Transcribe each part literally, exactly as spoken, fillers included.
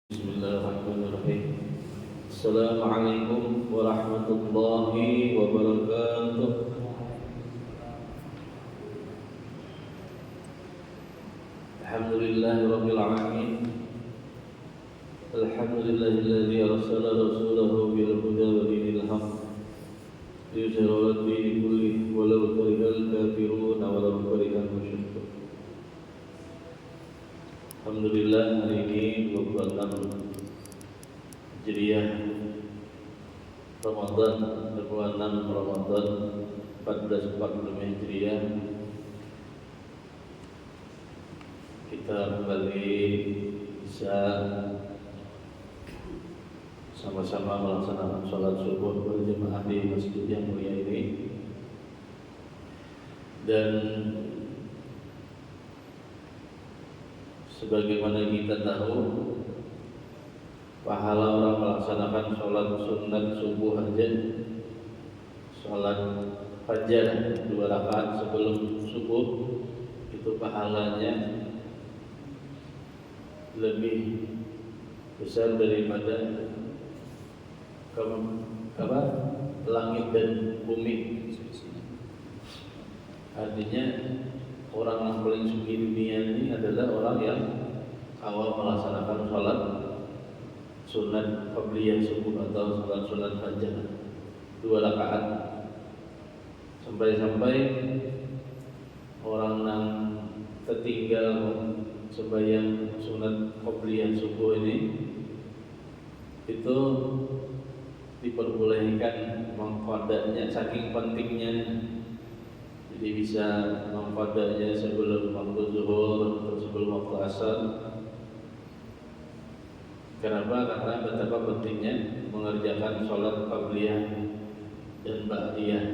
Bismillahirrahmanirrahim. Assalamualaikum warahmatullahi wabarakatuh. Alhamdulillahirabbil alamin. Alhamdulillahilladzi arsala rasulahu bil huda wa dinil haq liyuzhirahu 'alad dini kullih walau karihal kafirun walau karihal musyrikun. Alhamdulillah, hari ini dua puluh enam Hijriah Ramadan, dua puluh enam Ramadan empat belas empat puluh lima Hijriah, kita kembali bisa sama-sama melaksanakan sholat subuh berjamaah di masjid yang mulia ini. Dan sebagaimana kita tahu, pahala orang melaksanakan sholat sunat subuh aja, sholat fajar dua rakaat sebelum subuh, itu pahalanya lebih besar daripada ke, apa, langit dan bumi. Artinya, orang yang paling sugih dunia ini adalah orang yang kawa melaksanakan sholat sunat qabliyah subuh atau sholat sunat fajar dua rakaat. Sampai-sampai orang nang tertinggal sembahyang sunat qabliyah subuh ini itu diperbolehkan mengkodanya, saking pentingnya. Jadi, bisa mengkodanya sebelum waktu zuhur atau sebelum waktu asar. Kenapa? Karena betapa pentingnya mengerjakan sholat qabliyah dan ba'diyah.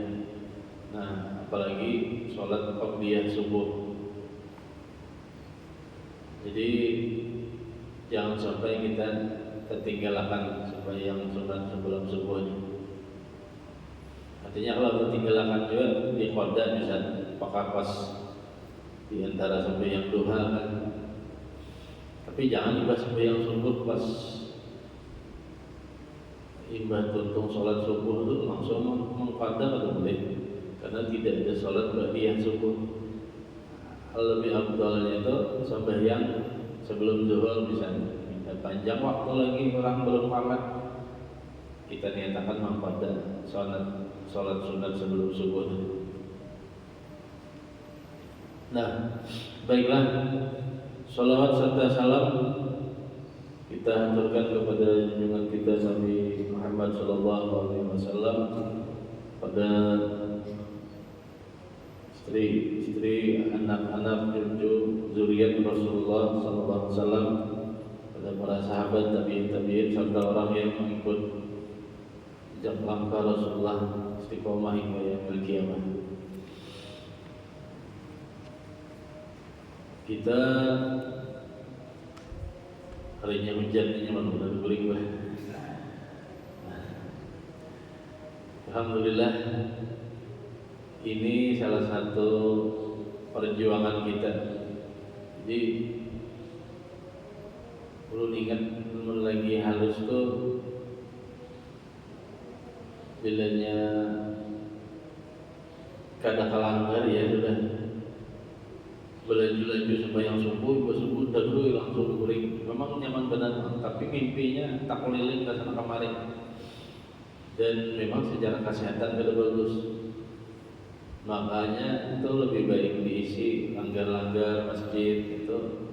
Nah, apalagi sholat qabliyah subuh. Jadi, jangan sampai kita tertinggalakan sembahyang sunat sebelum subuh ini. Artinya, kalau tertinggalakan juga di koda, misal, apakah pas di antara sembahyang duha kan. Tapi jangan imbah sembahyang subuh, pas imbah tuntung sholat subuh tu langsung meng-, mengkoda kada boleh, karena tidak ada sholat ba'diyah subuh. Lebih afdalnya itu sembahyang sebelum zuhur misalnya. Ada panjang waktu lagi, orang belum pamat, kita niatakan mengkoda sholat, sholat sunat sebelum subuh. Nah, baiklah. Salawat serta salam kita haturkan kepada junjungan kita Nabi Muhammad sallallahu alaihi wasallam, pada istri-istri, anak-anak, cucu, zuriat Rasulullah sallallahu alaihi wasallam, pada para sahabat, tabiin, tabiin, serta orang yang mengikut jejak langkah Rasulullah istiqomah hingga yaumil qiyamah. Kita harinya hujan ini nyaman benar guring bah. Alhamdulillah, ini salah satu perjuangan kita. Jadi, ulun ingat mun lagi halus tuh, bilanya kada kalanggar ya sudah. Belaju-laju sembahyang subuh, imbah subuh, dadui langsung guring. Memang nyaman banar, tapi mimpinya takuliling ka sana kamari. Dan memang secara kesehatan kada bagus. Makanya itu lebih baik diisi langgar-langgar masjid itu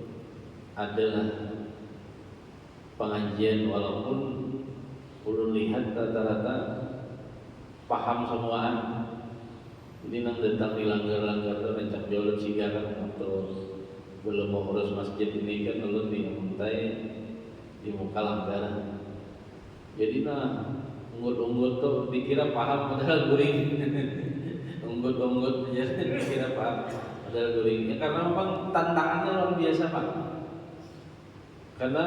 adalah pengajian, walaupun ulun lihat rata-rata paham samuaan. Jadi nang datang di langgar-langgar tu rancak jua ulun sigaran waktu belum mengurus masjid ini kan ulun di muntai di muka langgar. Jadi nah, unggut-unggut tu dikira paham padahal guring. Unggut-unggut aja dikira paham padahal guring. Ya karena memang tantangannya luar biasa, Pak. Karena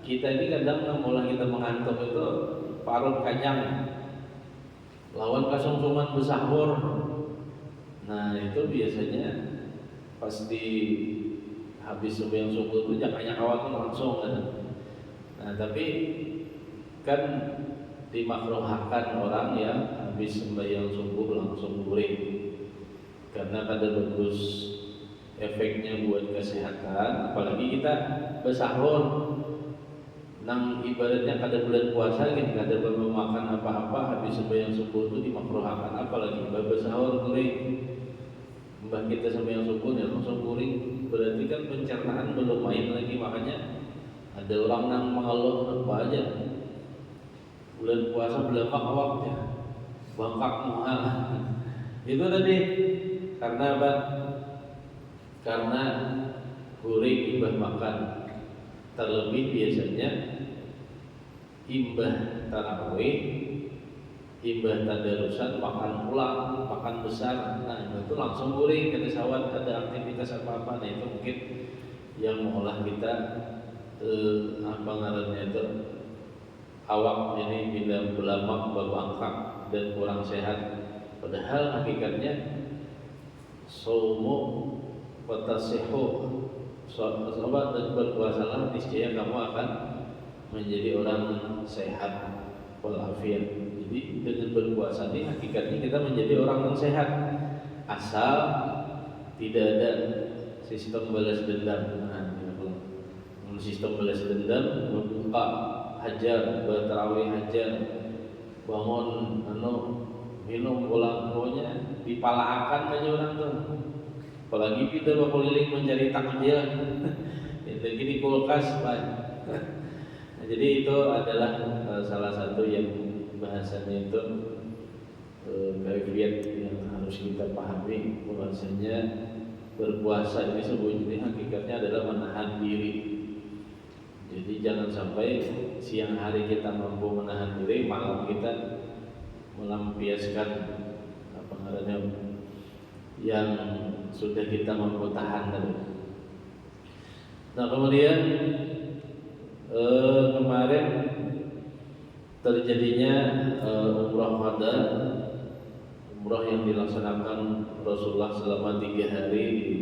kita ini kadang nah, mulai kita mengantuk itu parut kanyang lawan kasungsungan besahur. Nah, itu biasanya pas di habis sembahyang subuh tuh jakanya kawan tuh langsung kan. Tapi kan dimakruhakan orang yang habis sembahyang subuh langsung guring, karena kada bagus efeknya buat kesehatan, apalagi kita besahur. Nang ibaratnya kada bulan puasa gin, kada memakan apa-apa habis sembahyang subuh tu dimakruhakan, apalagi imbah besahur guring. Imbah kita sembahyang subuh nih langsung guring, berarti kan pencernaan belum main lagi, makanya ada orang nang mengeluh apa aja. Bulan puasa belamak awaknya, bangkak muha. Itu tadi karena apa? Karena guring imbah makan. Terlebih biasanya imbah tarawih, imbah tadarusan, makan pulang, makan besar. Nah, itu langsung guring, kada sawat ada aktivitas apa-apa. Nah, itu mungkin yang maulah kita eh, apa ngarannya itu, awak ini bila belamak, babangkak dan kurang sehat. Padahal hakikatnya saumu fatasihu. So, sobat, dan berpuasalah, niscaya kamu akan menjadi orang sehat walafiat. Jadi dengan berpuasa ini hakikatnya kita menjadi orang yang sehat, asal tidak ada sistem balas dendam. Nah, ini aku. Mun sistem balas dendam, babuka haja, batarawih haja, bangun, anu, minum pulang, pokoknya dipalaakan aja orang tuh. Apalagi kita bakuliling mencari takjil, ya lagi di kulkas, Pak. Nah, jadi itu adalah eh, salah satu yang bahasanya itu eh, kaifiat yang harus kita pahami, bahwasanya berpuasa ini sebetulnya hakikatnya adalah menahan diri. Jadi jangan sampai siang hari kita mampu menahan diri, malam kita melampiaskan apa ngarannya yang sudah kita mampu tahan tadi. Nah, kemudian eh, kemarin terjadinya eh, umrah qada, umrah yang dilaksanakan Rasulullah selama tiga hari di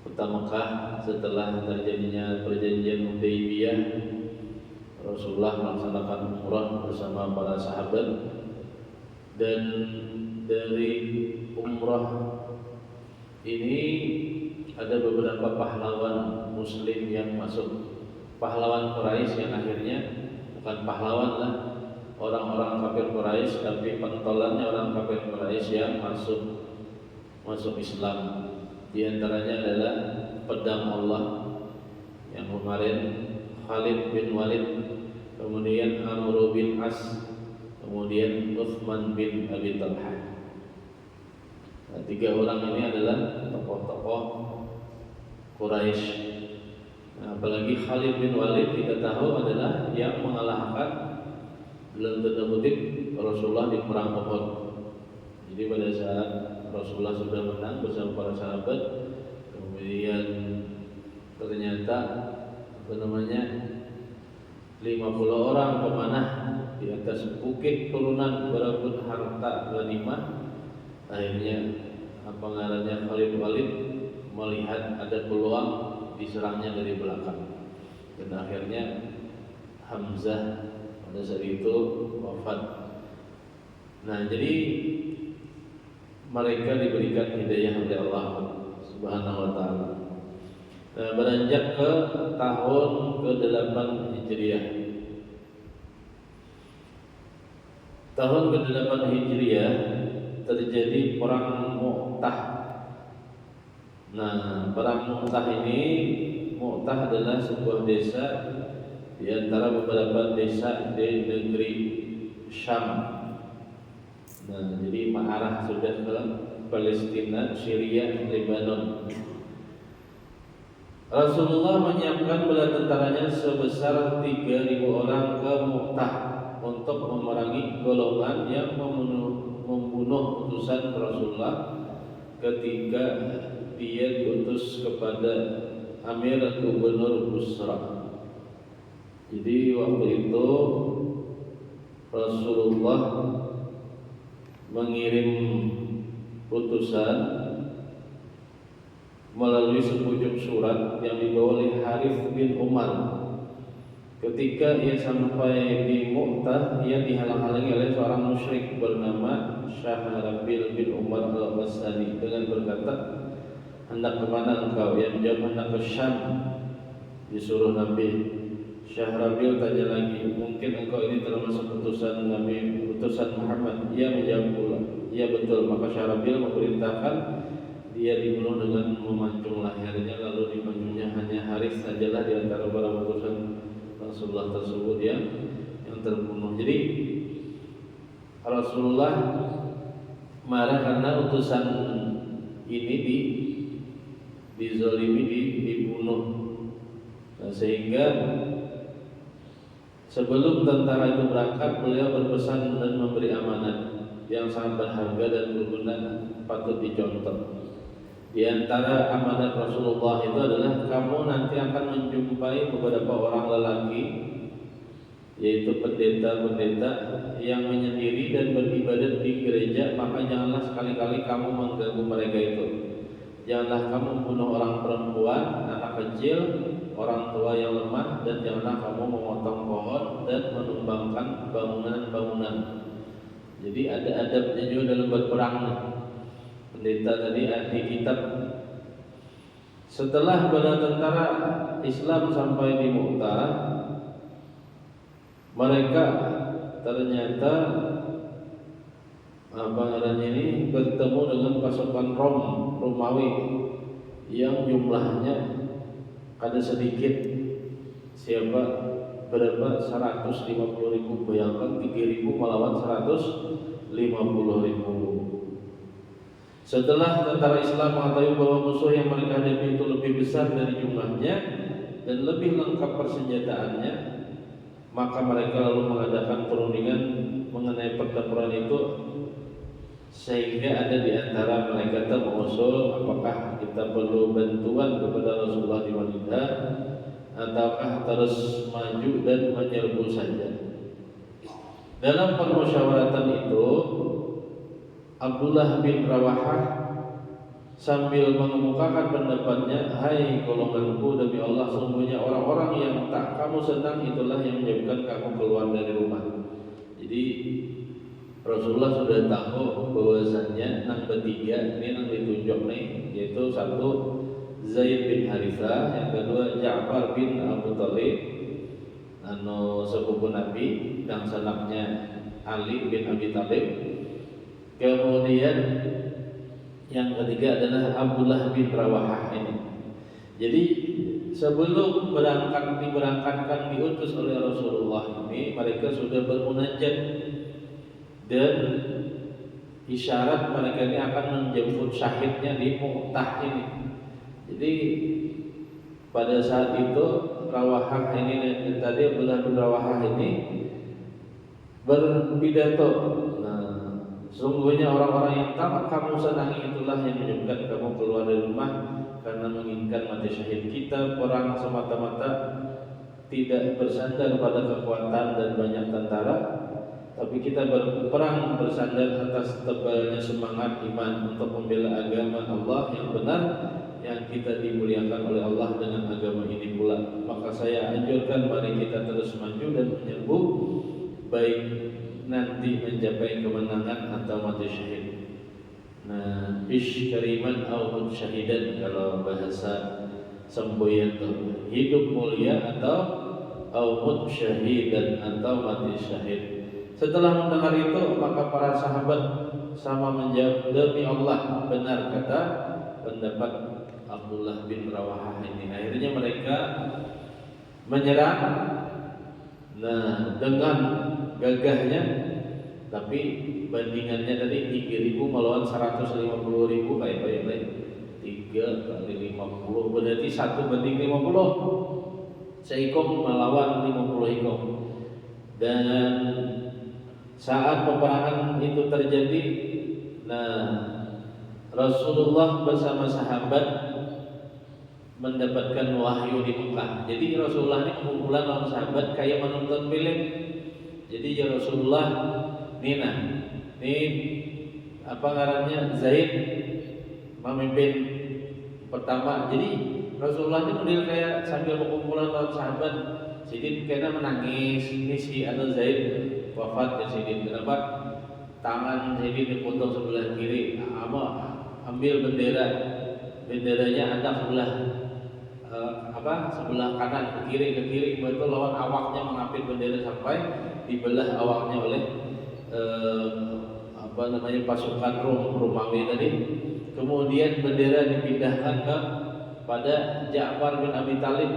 kota Mekah setelah terjadinya perjanjian Hudaybiyah. Rasulullah melaksanakan umrah bersama para sahabat, dan dari umrah ini ada beberapa pahlawan muslim yang masuk. Pahlawan Quraisy yang akhirnya bukan pahlawan lah, orang-orang kafir Quraisy, tapi pentolannya orang kafir Quraisy yang masuk masuk Islam. Di antaranya adalah pedang Allah yang kemarin Khalid bin Walid, kemudian Amr bin As, kemudian Utsman bin Abi Talha. Nah, tiga orang ini adalah tokoh-tokoh Quraisy. Nah, apalagi Khalid bin Walid kita tahu adalah yang mengalahkan dalam tanda kutip Rasulullah di perang Uhud. Jadi pada saat Rasulullah sudah menang bersama para sahabat, kemudian ternyata apa namanya lima puluh orang pemanah di atas bukit turunan berebut harta ghanimah. Akhirnya apa ngarannya Khalid Walid melihat ada peluang diserangnya dari belakang, dan akhirnya Hamzah pada saat itu wafat. Nah, jadi mereka diberikan hidayah oleh Allah Subhanahu wa taala. Nah, beranjak ke tahun kedelapan Hijriah. Tahun kedelapan Hijriah terjadi perang Mu'tah. Nah, perang Mu'tah ini, Mu'tah adalah sebuah desa di antara beberapa desa di negeri Syam. Nah, jadi mengarah sudah ke Palestina, Syria, Lebanon. Rasulullah menyiapkan bala tentaranya sebesar tiga ribu orang ke Mu'tah untuk memerangi golongan yang membunuh, membunuh utusan Rasulullah ketika dia diutus kepada Amir Gubernur Busra. Jadi waktu itu Rasulullah mengirim utusan melalui sepucuk surat yang dibawa oleh Harith bin Umar. Ketika ia sampai di Mu'tah, ia dihalang-halangi oleh seorang musyrik bernama Syahrabil bin Umar Al-Ghassani dengan berkata, "Hendak ke mana engkau?" Ia menjawab, "Hendak ke Syam, disuruh Nabi." Syahrabil tanya lagi, "Mungkin engkau ini termasuk utusan Nabi, utusan Muhammad?" Ia menjawab pula, "Iya betul." Maka Syahrabil memerintahkan dia dibunuh dengan memancung lehernya, lalu dipancungnya hanya Haris sajalah di antara para utusan Rasulullah tersebut yang yang terbunuh. Jadi Rasulullah marah karena utusan ini di dizolimi, di, dibunuh. Nah, sehingga sebelum tentara itu berangkat, beliau berpesan dan memberi amanat yang sangat berharga dan berguna, patut dicontoh. Di antara amanat Rasulullah itu adalah, "Kamu nanti akan menjumpai beberapa orang lelaki, yaitu pendeta-pendeta yang menyendiri dan beribadat di gereja, maka janganlah sekali-kali kamu mengganggu mereka itu. Janganlah kamu membunuh orang perempuan, anak kecil, orang tua yang lemah, dan janganlah kamu memotong pohon dan menumbangkan bangunan-bangunan." Jadi ada adabnya juga dalam berperang nih. Pendeta tadi ahli kitab. Setelah bala tentara Islam sampai di Mu'tah, mereka ternyata, apa ngarannya ini, bertemu dengan pasukan Rom, Romawi yang jumlahnya kada sedikit. Siapa, berapa? Seratus lima puluh ribu. Bayangkan, tiga ribu melawan seratus lima puluh ribu. Setelah tentara Islam mengetahui bahwa musuh yang mereka hadapi itu lebih besar dari jumlahnya dan lebih lengkap persenjataannya, maka mereka lalu mengadakan perundingan mengenai pertempuran itu, sehingga ada di antara mereka tu mengusul, apakah kita perlu bantuan kepada Rasulullah di Madinah, ataukah terus maju dan menyerbu saja. Dalam permusyawaratan itu, Abdullah bin Rawahah sambil mengemukakan pendapatnya, "Hai golonganku, demi Allah, sungguhnya orang-orang yang tak kamu senang itulah yang menyebabkan kamu keluar dari rumah." Jadi, Rasulullah sudah tahu bahwasanya nang betiga ini nang ditunjuk nih, yaitu satu Zaid bin Harithah, yang kedua Ja'far bin Abu Thalib, anu, sepupu Nabi, dangsanaknya Ali bin Abi Thalib. Kemudian yang ketiga adalah Abdullah bin Rawahah ini. Jadi sebelum berangkat, diberangkatkan, diutus oleh Rasulullah ini, mereka sudah bermunajat dan isyarat mereka ini akan menjemput syahidnya di Mu'tah ini. Jadi pada saat itu Rawahah ini, tadi Abdullah bin Rawahah ini berpidato. Nah, sesungguhnya orang-orang yang tak kamu senangi itulah yang menyebabkan kamu keluar dari rumah karena menginginkan mati syahid. Kita perang semata-mata tidak bersandar pada kekuatan dan banyak tentara, tapi kita berperang bersandar atas tebalnya semangat iman untuk membela agama Allah yang benar, yang kita dimuliakan oleh Allah dengan agama ini pula. Maka saya anjurkan, mari kita terus maju dan menyerbu, baik nanti mencapai kemenangan atau mati syahid. Nah, ish kariman au mut syahidan kalau bahasa Semboyan tuh, hidup mulia atau au mut syahidan atau mati syahid. Setelah mendengar itu, maka para sahabat sama menjawab, "Demi Allah, benar," kata pendapat Abdullah bin Rawahah ini. Akhirnya mereka menyerang, nah, dengan gagahnya, tapi bandingannya tadi tiga ribu melawan seratus lima puluh ribu, kayak baik baik. Tiga kali lima puluh berarti satu banding lima puluh. Seikung melawan lima puluh ikung. Dan saat peperangan itu terjadi, nah, Rasulullah bersama sahabat mendapatkan wahyu di Mekah. Jadi Rasulullah ini kumpulan lawan sahabat kayak menonton film. Jadi ya Rasulullah, ni nah, ni apa ngarannya, Zaid memimpin pertama. Jadi Rasulullah ini model kayak sambil berkumpulan lawan sahabat. Sidin kena menangis, ini si anu Zaid wafat ya sidin. Kenapa? Tangan sidin dipotong sebelah kiri. Nah, apa? Ambil bendera. Benderanya ada sebelah eh, apa? Sebelah kanan ke kiri ke kiri itu lawan awaknya mengapit bendera sampai dibelah awaknya oleh eh, apa namanya pasukan Rum Romawi tadi. Kemudian bendera dipindahkan ke pada Ja'far bin Abi Thalib.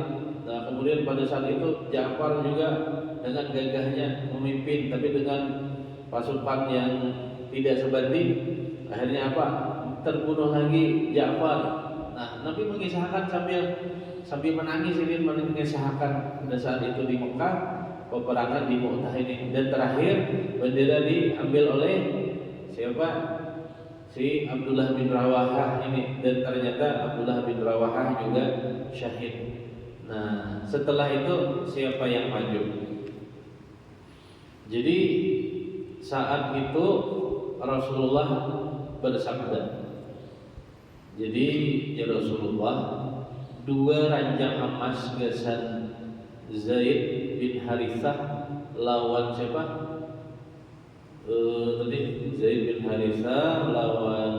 Nah, kemudian pada saat itu Ja'far juga dengan gagahnya memimpin, tapi dengan pasukan yang tidak sebanding. Akhirnya apa? Terbunuh lagi Ja'far. Nah, Nabi mengisahkan sambil sambil menangis ini mengisahkan pada saat itu di Mekah peperangan di Mu'tah ini. Dan terakhir bendera diambil oleh siapa? Si Abdullah bin Rawahah ini, dan ternyata Abdullah bin Rawahah juga syahid. Nah, setelah itu siapa yang maju? Jadi saat itu Rasulullah bersabda, jadi ya Rasulullah, dua ranjang emas gasan Zaid bin Harithah lawan siapa? Eh, tadi Zaid bin Harithah lawan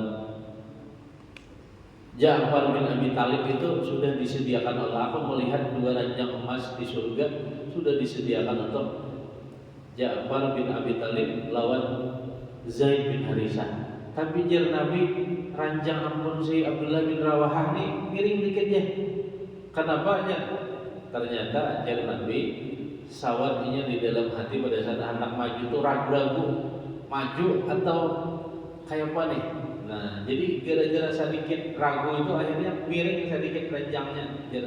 Ja'far bin Abi Thalib itu sudah disediakan oleh aku melihat dua ranjang emas di surga sudah disediakan untuk Ja'far bin Abi Thalib lawan Zaid bin Harithah. Tapi jar Nabi, ranjang ampun si Abdullah bin Rawahah ni miring dikit ya. Kenapa ya? Ternyata jar Nabi, sawat inya di dalam hati pada saat handak maju tu ragu-ragu, maju atau kaya apa nih? Nah, jadi gara-gara sadikit ragu itu akhirnya miring sadikit ranjangnya. Jar,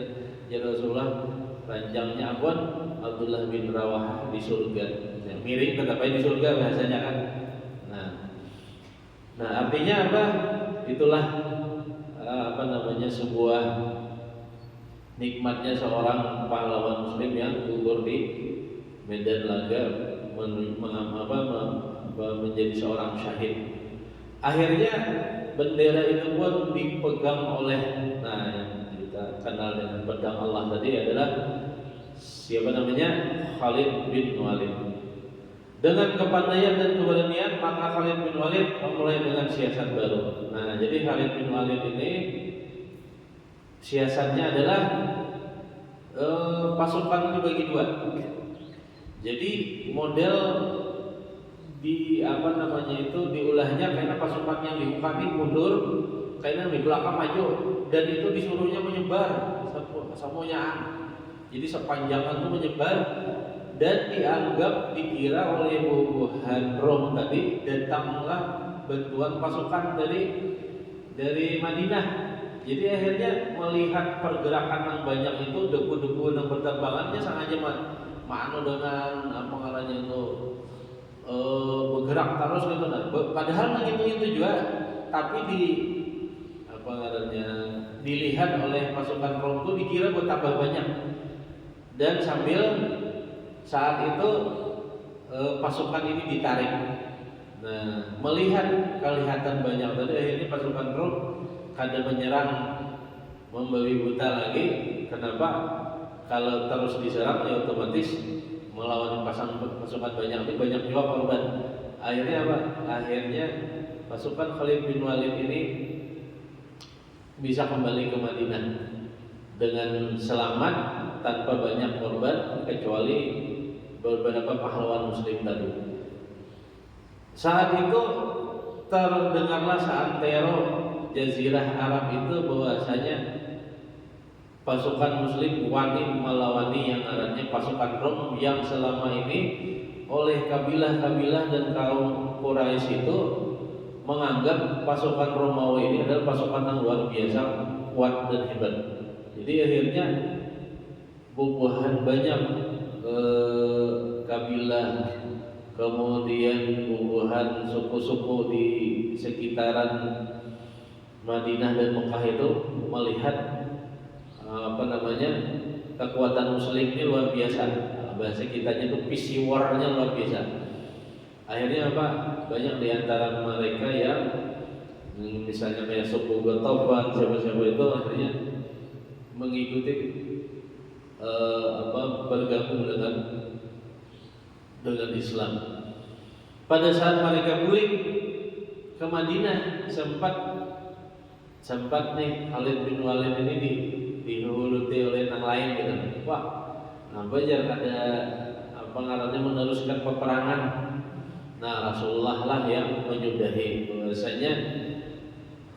jar Rasulullah, ranjangnya ampun Abdullah bin Rawahah di surga. Ya, miring tetap aja di surga bahasanya kan. Nah, nah artinya apa? Itulah eh, apa namanya sebuah nikmatnya seorang pahlawan muslim yang gugur di medan laga men, mengam, apa, me, apa, menjadi seorang syahid. Akhirnya bendera itu pun dipegang oleh, nah, yang kita kenal dengan pedang Allah tadi adalah siapa namanya? Khalid bin Walid. Dengan kepandaian dan keberanian, maka Khalid bin Walid memulai dengan siasat baru. Nah, jadi Khalid bin Walid ini siasatnya adalah eh, pasukan dibagi dua. Jadi model di apa namanya itu diulahnya karena pasukan yang di muka ini mundur, karena yang di belakang maju dan itu disuruhnya menyebar semuanya. Jadi sepanjangan itu menyebar dan dianggap dikira oleh bubuhan Rom tadi datanglah bantuan pasukan dari dari Madinah. Jadi akhirnya melihat pergerakan yang banyak itu debu-debu yang berterbangannya sengaja ma- maanu dengan apa ngarannya itu eh, bergerak terus gitu nah. Be- Padahal nang itu itu juga tapi di apa ngarannya dilihat oleh pasukan Rom itu dikira bertambah banyak dan sambil saat itu eh, pasukan ini ditarik. Nah, melihat kelihatan banyak tadi akhirnya pasukan Rom kada menyerang membabi buta lagi. Kenapa? Kalau terus diserang ya otomatis melawan pasang pasukan banyak ini banyak juga korban. Akhirnya apa? Akhirnya pasukan Khalid bin Walid ini bisa kembali ke Madinah dengan selamat tanpa banyak korban kecuali beberapa pahlawan muslim tadi. Saat itu terdengarlah seantero jazirah Arab itu bahwasanya pasukan muslim wani melawani yang ngarannya pasukan Rom yang selama ini oleh kabilah-kabilah dan kaum Quraisy itu menganggap pasukan Romawi ini adalah pasukan yang luar biasa kuat dan hebat. Jadi akhirnya bubuhan banyak eh, kabilah kemudian bubuhan suku-suku di sekitaran Madinah dan Mekah itu melihat eh, apa namanya kekuatan muslim ini luar biasa. Bahasa kitanya itu pisiwarnya luar biasa. Akhirnya apa? Banyak di antara mereka yang misalnya kayak suku Gotofan siapa-siapa itu akhirnya mengikuti eh, apa bergabung dengan dengan Islam. Pada saat mereka bulik ke Madinah, sempat sempat nih Khalid bin Walid ini di, dihuluti oleh nang lain gitu. Wah, napa jar kada apa ngarannya meneruskan peperangan. Nah, Rasulullah lah yang menyudahi. Bahwasanya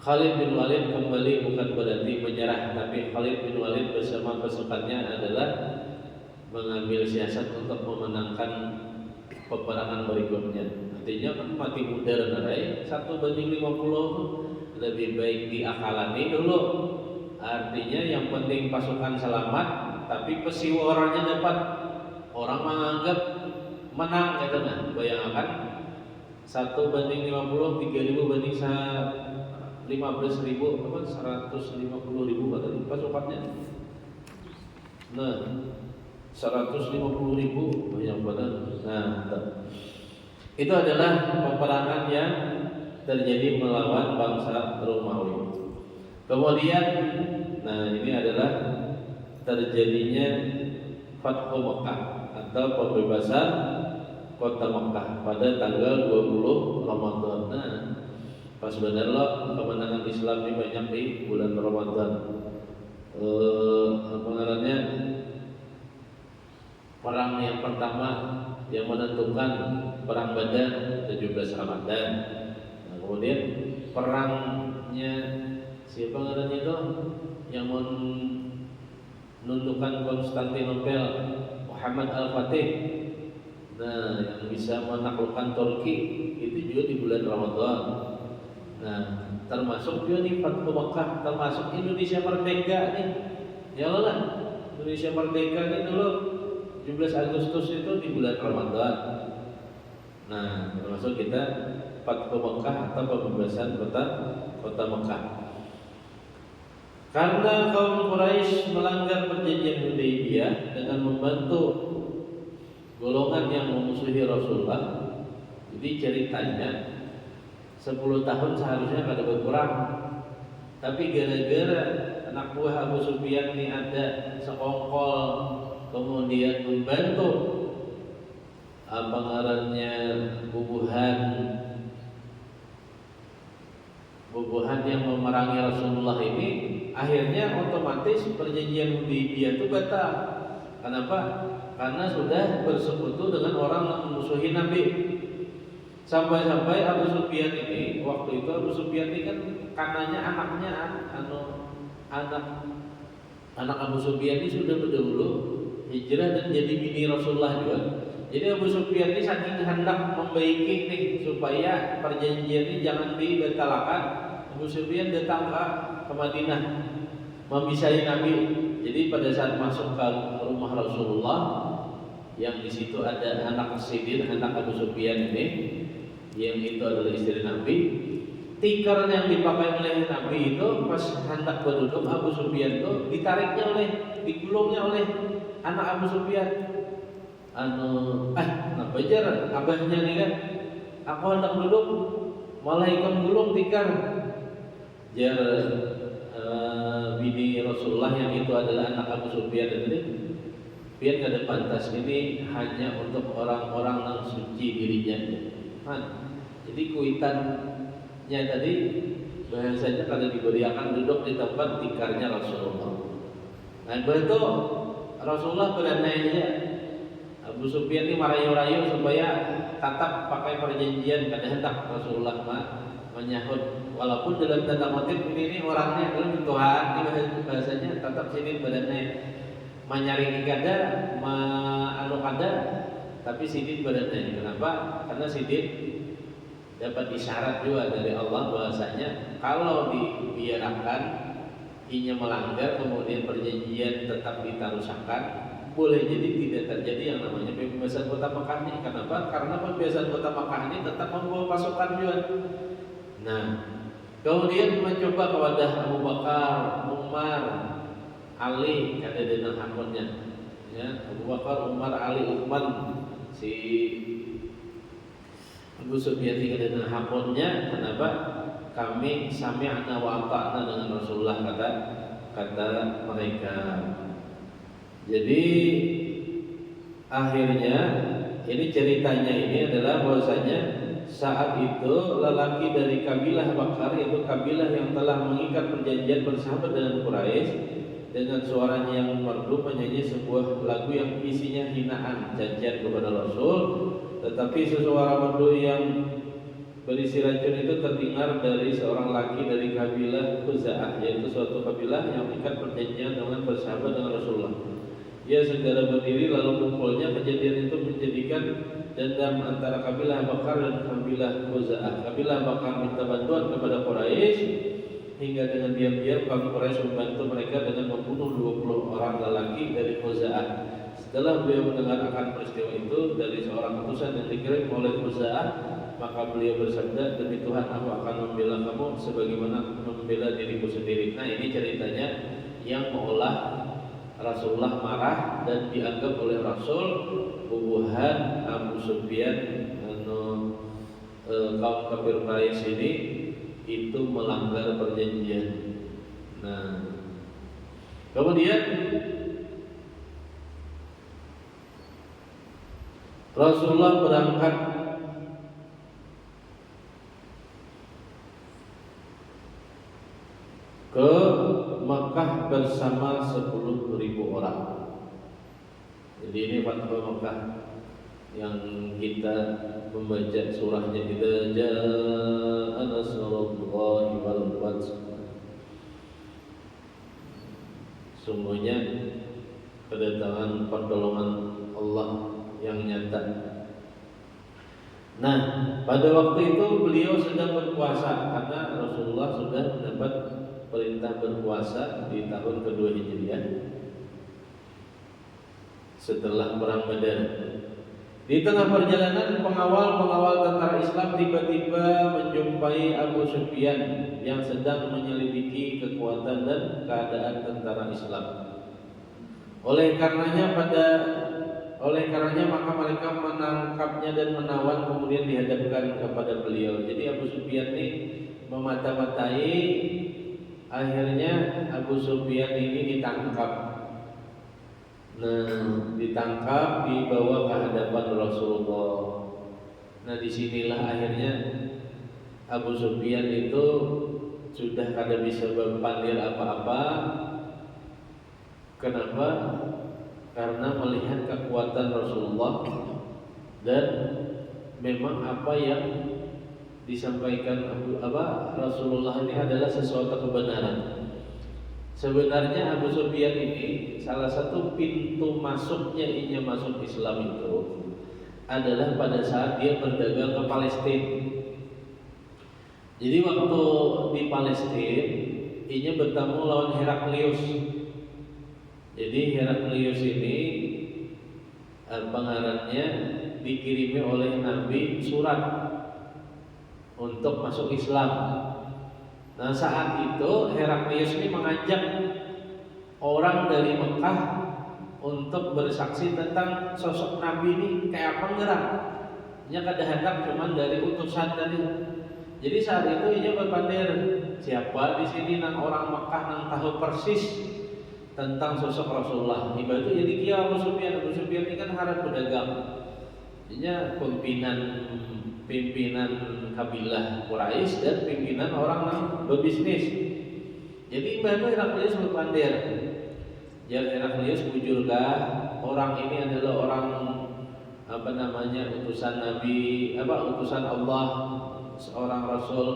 Khalid bin Walid kembali bukan berarti menyerah, tapi Khalid bin Walid bersama pasukannya adalah mengambil siasat untuk memenangkan peperangan berikutnya. Artinya kan mati muda dan rai, satu banding lima puluh tuh lebih baik diakalani dulu. Artinya yang penting pasukan selamat, tapi pesiworannya dapat. Orang menganggap menang gitu nah. Bayangkan satu banding lima puluh, tiga ribu banding sa-, lima belas ribu, apa, seratus lima puluh ribu kata pasukannya. Nah, seratus lima puluh ribu banyak benar. Nah, tuh. Itu adalah peperangan yang terjadi melawan bangsa Romawi. Kemudian, nah, ini adalah terjadinya Fathu Mekah atau pembebasan kota Mekah pada tanggal dua puluh Ramadan. Nah, pas benar loh kemenangan Islam ini banyak di bulan Ramadan. Eh, apa ngarannya? Perang yang pertama yang menentukan perang Badar tujuh belas Ramadan. Nah, kemudian perangnya siapa ngarannya itu yang menundukkan Konstantinopel, Muhammad Al-Fatih. Nah, yang bisa menaklukkan Turki itu juga di bulan Ramadan. Nah, termasuk juga nih Fathu Mekah, termasuk Indonesia Merdeka nih. Ya lah, Indonesia Merdeka nih dulu tujuh belas Agustus itu di bulan Ramadan. Nah, termasuk kita Fathu Mekah atau pembebasan kota kota Mekah. Karena kaum Quraisy melanggar perjanjian Hudaybiyah dengan membantu golongan yang memusuhi Rasulullah, jadi ceritanya sepuluh tahun seharusnya kada berkurang. Tapi gara-gara anak buah Abu Sufyan ni ada sekongkol, kemudian membantu apa ngarannya bubuhan bubuhan yang memerangi Rasulullah ini, akhirnya otomatis perjanjian Hudaybiyah itu batal. Kenapa? Karena sudah bersekutu dengan orang yang memusuhi Nabi. Sampai-sampai Abu Sufyan ini, waktu itu Abu Sufyan ini kan kananya anaknya an- anu anak anak Abu Sufyan ini sudah berdahulu hijrah dan jadi bini Rasulullah juga. Jadi Abu Sufyan ini saking hendak membaiki nih supaya perjanjian ini jangan dibatalkan, Abu Sufyan datang ke, ke Madinah memisai Nabi. Jadi pada saat masuk ke rumah Rasulullah, yang di situ ada anak sidin, anak Abu Sufyan ini, yang itu adalah istri Nabi. Tikar yang dipakai oleh Nabi itu pas hendak berduduk, Abu Sufyan itu ditariknya oleh, digulungnya oleh anak Abu Sufyan. Anu, ah, napa jar abahnya nih kan? Aku hendak duduk, malah ikam gulung tikar. Jar eh, bini Rasulullah yang itu adalah anak Abu Sufyan tadi. Pian kada pantas, ini hanya untuk orang-orang yang suci dirinya. Nah, jadi kuitannya tadi bahasanya kada diberiakan duduk di tempat tikarnya Rasulullah. Nah, itu Rasulullah beranai aja. Abu Sufyan ini merayu-rayu supaya tetap pakai perjanjian, kada hendak Rasulullah ma- menyahut. Walaupun dalam tanda kutip ini, ini orangnya adalah Tuhan, ini bahasanya tetap sidin badannya menyariki kada, ma- anu kada, tapi sidin badannya. Kenapa? Karena sidin dapat isyarat juga dari Allah bahwasanya kalau dibiarkan inya melanggar, kemudian perjanjian tetap ditarusakan, boleh jadi tidak terjadi yang namanya pembebasan kota Mekah ini. Kenapa? Karena pembebasan kota Mekah ini tetap membawa pasukan juga. Nah, kemudian mencoba kepada Abu Bakar, Umar, Ali, kada ada nang hakunnya. Ya, Abu Bakar, Umar, Ali, Utsman, si Abu Sufyan ini kada ada hakunnya, kenapa? Kami sami'na wa ata'na dengan Rasulullah, kata kata mereka. Jadi akhirnya ini ceritanya ini adalah bahwasanya saat itu lelaki dari kabilah Bakar, yaitu kabilah yang telah mengikat perjanjian bersahabat dengan Quraisy, dengan suaranya yang merdu menyanyi sebuah lagu yang isinya hinaan cacian kepada Rasul. Tetapi suara merdu yang berisi racun itu terdengar dari seorang laki dari kabilah Khuza'ah, yaitu suatu kabilah yang terikat perjanjian dengan bersahabat dengan Rasulullah. Ia segera berdiri lalu mukulnya. Kejadian itu menjadikan dendam antara kabilah Bakar dan kabilah Khuza'ah. Kabilah Bakar minta bantuan kepada Quraisy, hingga dengan diam-diam kaum Quraisy membantu mereka dengan membunuh dua puluh orang lelaki dari Khuza'ah. Setelah beliau mendengar akan peristiwa itu dari seorang utusan yang dikirim oleh Khuza'ah, maka beliau bersabda, "Demi Tuhan, aku akan membela kamu sebagaimana membela diriku sendiri." Nah, ini ceritanya yang meolah Rasulullah marah dan dianggap oleh Rasul bubuhan Abu Sufyan, anu, eh, kaum kafir Quraisy ini itu melanggar perjanjian. Nah, kemudian Rasulullah berangkat ke Mekah bersama sepuluh ribu orang. Jadi ini Fathu Mekah yang kita membaca surahnya, "Idza jaa nasrullahi wal fath." Sungguhnya kedatangan pertolongan Allah yang nyata. Nah, pada waktu itu beliau sedang berpuasa karena Rasulullah sudah mendapat perintah berpuasa di tahun kedua Hijriah setelah Perang Badar. Di tengah perjalanan, pengawal-pengawal tentara Islam tiba-tiba menjumpai Abu Sufyan yang sedang menyelidiki kekuatan dan keadaan tentara Islam. Oleh karenanya pada oleh karenanya maka mereka menangkapnya dan menawan, kemudian dihadapkan kepada beliau. Jadi Abu Sufyan ini memata-matai, akhirnya Abu Sufyan ini ditangkap. Nah, ditangkap, dibawa ke hadapan Rasulullah. Nah, disinilah akhirnya Abu Sufyan itu sudah kada bisa berpandir apa-apa. Kenapa? Karena melihat kekuatan Rasulullah dan memang apa yang disampaikan Abu, apa, Rasulullah ini adalah sesuatu kebenaran. Sebenarnya Abu Sufyan ini salah satu pintu masuknya inya masuk Islam itu adalah pada saat dia berdagang ke Palestina. Jadi waktu di Palestina, inya bertamu lawan Heraklius. Jadi Heraklius ini, eh, pengarannya dikirimi oleh Nabi surat untuk masuk Islam. Nah, saat itu Heraklius ini mengajak orang dari Mekah untuk bersaksi tentang sosok Nabi ini kayak apa ngerang. Nya kada handak cuman dari utusan tadi. Jadi saat itu inya berpandir, siapa di sini nang orang Mekah nang tahu persis tentang sosok Rasulullah. Imbah itu jadi kia Abu Sufyan. Abu Sufyan ini kan harat pedagang. Inya pimpinan, pimpinan kabilah Quraisy dan pimpinan orang nang berbisnis. Jadi imbah itu Heraklius berpandir. Jar Heraklius, bujurkah orang ini adalah orang, apa namanya, utusan Nabi, apa, utusan Allah, seorang rasul,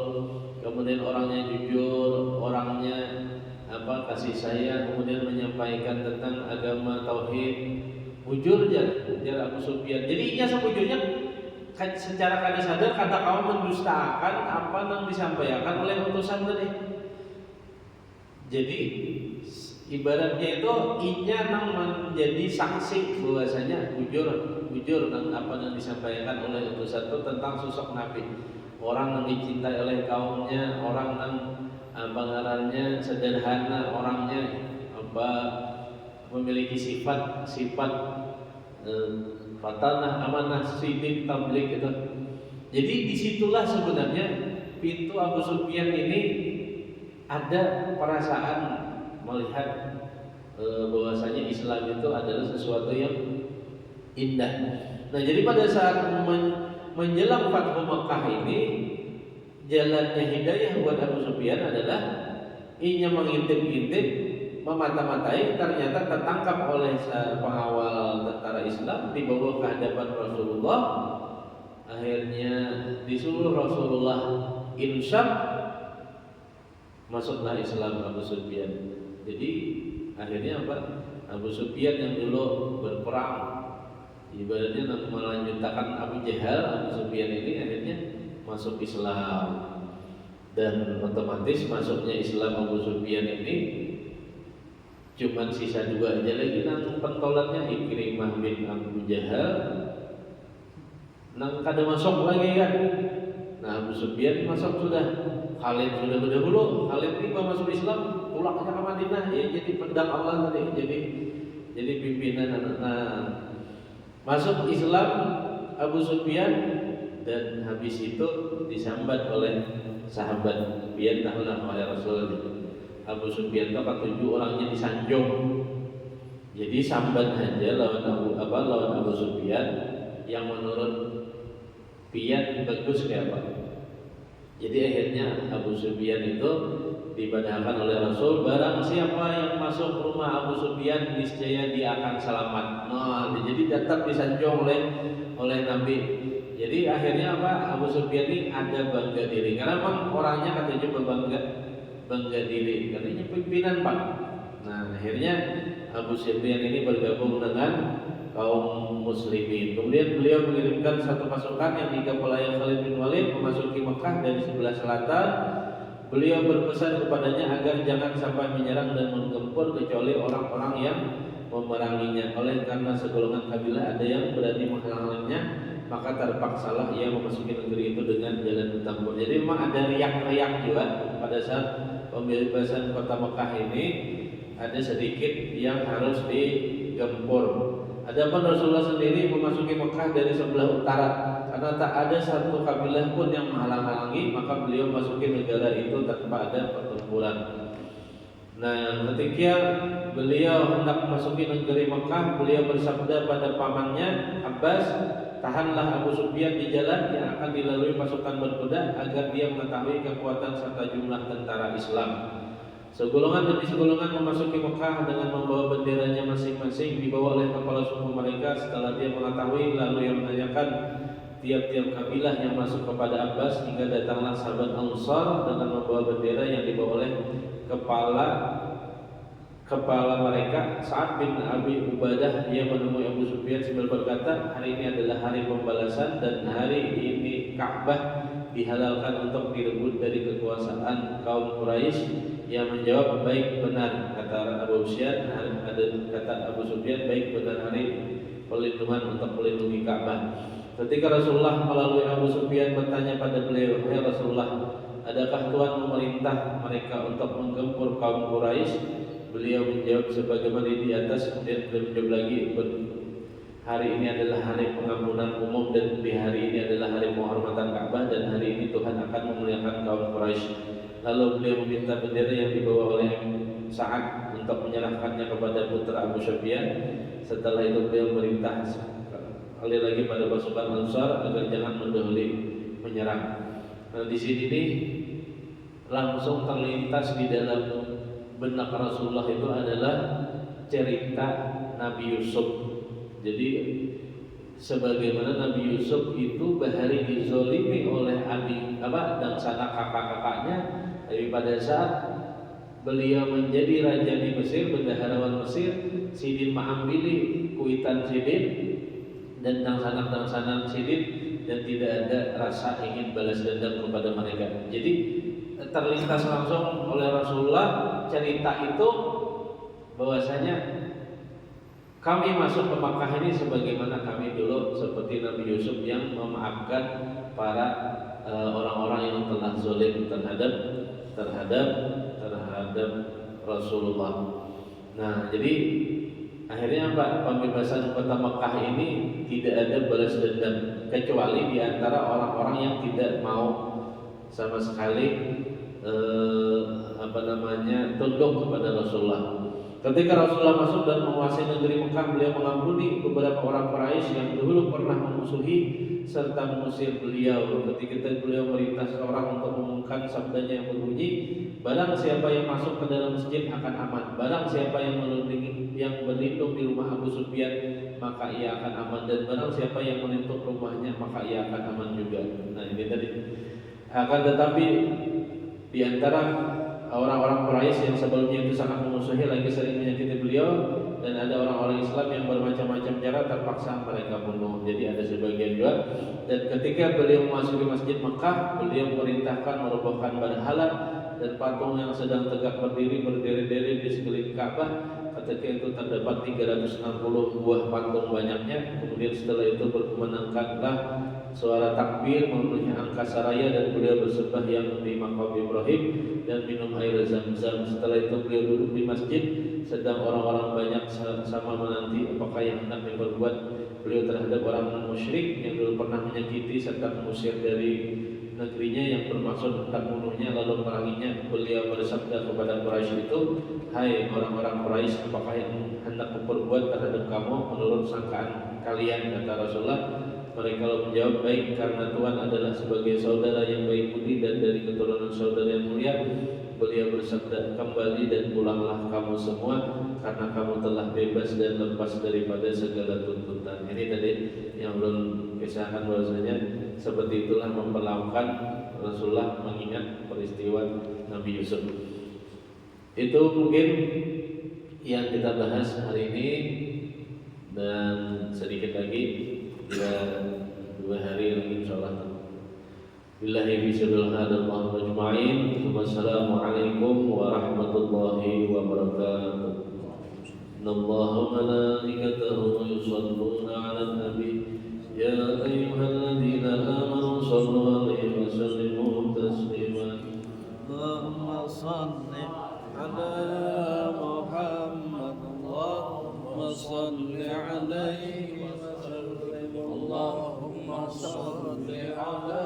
kemudian orangnya jujur, orangnya, apa, kasih sayang, kemudian menyampaikan tentang agama tauhid. Bujur, jar, jar Abu Sufyan. Jadi inya sebujurnya ka-, secara kada sadar kada kawa mendustaakan apa nang disampaikan oleh utusan tadi. Jadi ibaratnya itu inya nang menjadi saksi bahwasanya bujur, bujur nang apa nang disampaikan oleh utusan itu tentang sosok Nabi. Orang nang dicintai oleh kaumnya, orang nang, apa ngarannya, sederhana orangnya, apa, memiliki sifat, sifat, eh, fatanah, amanah, sidik, tablik gitu. Jadi disitulah sebenarnya pintu Abu Sufyan ini ada perasaan melihat eh, bahwasanya Islam itu adalah sesuatu yang indah. Nah, jadi pada saat men- menjelang Fathu Mekah ini, jalannya hidayah buat Abu Sufyan adalah inya mengintip-intip, memata-matai, ternyata tertangkap oleh sa- pengawal tentara Islam, dibawa ke hadapan Rasulullah. Akhirnya disuruh Rasulullah insaf, masuklah Islam Abu Sufyan. Jadi akhirnya apa? Abu Sufyan yang dulu berperang, ibaratnya nang melanjutakan Abu Jahal, Abu Sufyan ini akhirnya masuk Islam. Dan otomatis masuknya Islam Abu Sufyan ini cuman sisa dua aja lagi nang pentolannya, Ikrimah bin Abu Jahal, nang kada masuk lagi kan. Nah, Abu Sufyan masuk sudah. Khalid sudah berdahulu. Khalid ni pas masuk Islam, tulaknya ke Madinah, ya, jadi pedang Allah tadi, jadi jadi pimpinan. Nah, masuk Islam Abu Sufyan, dan habis itu disambat oleh sahabat, "Pian tahu lah, wahai Rasul, Abu Sufyan tu katuju orangnya disanjung." Jadi sambat haja lawan Abu apa lawan Abu Sufyan yang menurut pian bagus kaya apa. Jadi akhirnya Abu Sufyan itu dipadahakan oleh Rasul, barang siapa yang masuk rumah Abu Sufyan niscaya dia akan selamat. Nah, jadi tetap disanjung oleh oleh Nabi. Jadi akhirnya apa, Abu Sufyan ini ada bangga diri karena memang orangnya katanya berbangga bangga diri karena ini pimpinan, Pak. Nah, akhirnya Abu Sufyan ini bergabung dengan kaum muslimin. Kemudian beliau mengirimkan satu pasukan yang dikepalai Khalid bin Walid memasuki Mekah dari sebelah selatan. Beliau berpesan kepadanya agar jangan sampai menyerang dan menggempur kecuali orang-orang yang memeranginya. Oleh karena segolongan kabilah ada yang berani menghalang-halangnya, maka terpaksalah ia memasuki negeri itu dengan jalan bertempur. Jadi memang ada riak-riak juga pada saat pembebasan kota Mekah ini, ada sedikit yang harus digempur. Adapun Rasulullah sendiri memasuki Mekah dari sebelah utara, karena tak ada satu kabilah pun yang menghalang-halangi, maka beliau memasuki negara itu tanpa ada pertempuran. Nah, ketika beliau hendak memasuki negeri Mekah, beliau bersabda pada pamannya Abbas, "Tahanlah Abu Sufyan di jalan yang akan dilalui pasukan berkuda agar dia mengetahui kekuatan serta jumlah tentara Islam." Segolongan demi segolongan memasuki Mekah dengan membawa benderanya masing-masing, dibawa oleh kepala suku mereka. Setelah dia mengetahui, lalu ia menanyakan tiap-tiap kabilah yang masuk kepada Abbas, hingga datanglah sahabat Ansar dengan membawa bendera yang dibawa oleh kepala kepala mereka, Sa'ad bin Abi Ubadah. Ia menemui Abu Sufyan sambil berkata, "Hari ini adalah hari pembalasan dan hari ini Ka'bah dihalalkan untuk direbut dari kekuasaan kaum Quraisy." Ia menjawab, "Baik, benar," kata Abu Sufyan. Hari, ada kata Abu Sufyan, "Baik, benar hari perlindungan untuk melindungi Ka'bah." Ketika Rasulullah melalui Abu Sufyan bertanya pada beliau, "Wahai Rasulullah, adakah Tuhan memerintah mereka untuk menggempur kaum Quraisy?" Beliau menjawab sebagaimana di atas, kemudian beliau menjawab lagi, "Ber- hari ini adalah hari pengampunan umum dan di hari ini adalah hari penghormatan Ka'bah dan hari ini Tuhan akan memuliakan kaum Quraisy." Lalu beliau meminta bendera yang dibawa oleh Sa'ad untuk menyerahkannya kepada putra Abu Sufyan. Setelah itu beliau memerintah sekali lagi pada pasukan Ansar agar jangan mendahului menyerang. Nah, di sini nih langsung terlintas di dalam benak Rasulullah itu adalah cerita Nabi Yusuf. Jadi sebagaimana Nabi Yusuf itu bahari dizolimi oleh adik apa dangsanak kakak-kakaknya, tapi pada saat beliau menjadi raja di Mesir, bendaharawan Mesir, sidin maambili kuitan sidin dan dangsanak-dangsanak sidin, dan tidak ada rasa ingin balas dendam kepada mereka. Jadi terlintas langsung oleh Rasulullah cerita itu bahwasanya kami masuk ke Makkah ini sebagaimana kami dulu seperti Nabi Yusuf yang memaafkan para eh, orang-orang yang telah zalim terhadap terhadap terhadap Rasulullah. Nah, jadi akhirnya apa? Pembebasan kota Makkah ini tidak ada balas dendam kecuali di antara orang-orang yang tidak mau sama sekali eh, apa namanya tunduk kepada Rasulullah. Ketika Rasulullah masuk dan menguasai negeri Mekah, beliau mengampuni beberapa orang Quraisy yang dahulu pernah memusuhi serta mengusir beliau. Ketika itu beliau merintah seorang untuk mengumumkan sabdanya yang berbunyi, "Barang siapa yang masuk ke dalam masjid akan aman. Barang siapa yang melindungi, yang berlindung di rumah Abu Sufyan, maka ia akan aman. Dan barang siapa yang menyentuh rumahnya, maka ia akan aman juga." Nah, ini tadi. Akan tetapi, di antara orang-orang Quraisy yang sebelumnya itu sangat memusuhi, lagi sering menyakiti beliau, dan ada orang-orang Islam yang bermacam-macam cara terpaksa mereka bunuh. Jadi ada sebagian juga. Dan ketika beliau memasuki Masjid Mekah, beliau memerintahkan merobohkan berhala dan patung yang sedang tegak berdiri berderet-deret di sekeliling Ka'bah. Ketika itu terdapat tiga ratus enam puluh buah patung banyaknya. Kemudian setelah itu berkumandangkanlah suara takbir memenuhi angkasa raya dan beliau bersembahyang di makam Ibrahim dan minum air zam-zam. Setelah itu beliau duduk di masjid, sedang orang-orang banyak sa-, sama menanti apakah yang hendak diperbuat beliau terhadap orang musyrik yang dulu pernah menyakiti serta mengusir dari negerinya, yang bermaksud hendak membunuhnya lalu memeranginya. Beliau bersabda kepada Quraisy itu, "Hai orang-orang Quraisy, apakah yang hendak kuperbuat terhadap kamu menurut sangkaan kalian?" Kata Rasulullah, mereka lalu menjawab, "Baik, karena Tuhan adalah sebagai saudara yang baik budi dan dari keturunan saudara yang mulia." Beliau bersabda, "Kembali dan pulanglah kamu semua, karena kamu telah bebas dan lepas daripada segala tuntutan." Ini tadi yang ulun kisahkan, bahwasanya seperti itulah memperlakukan Rasulullah mengingat peristiwa Nabi Yusuf. Itu mungkin yang kita bahas hari ini, dan sedikit lagi, dua, dua hari lagi, insyaallah. Billahi fi sabil hada, Allahumma ajma'in. Wassalamualaikum warahmatullahi wabarakatuh. Innallaha wa malaikatahu yusalluna 'alan nabi. Ya ayyuhalladzina amanu sallu 'alaihi wa sallimu taslima. Allahumma salli ala Muhammad. Allahumma salli alaihi wa sallim. Allahumma salli ala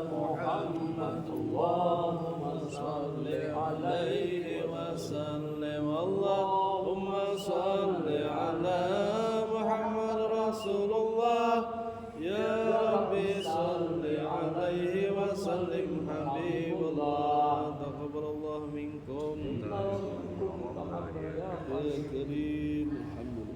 Muhammad. Allahumma salli alaihi wa sallim. Allahumma salli ala Muhammad Rasulullah. Ya Rabbi salli alaihi wa sallim habibullah. Taqabbalallahu minkum. Ya Karim. Alhamdulillah.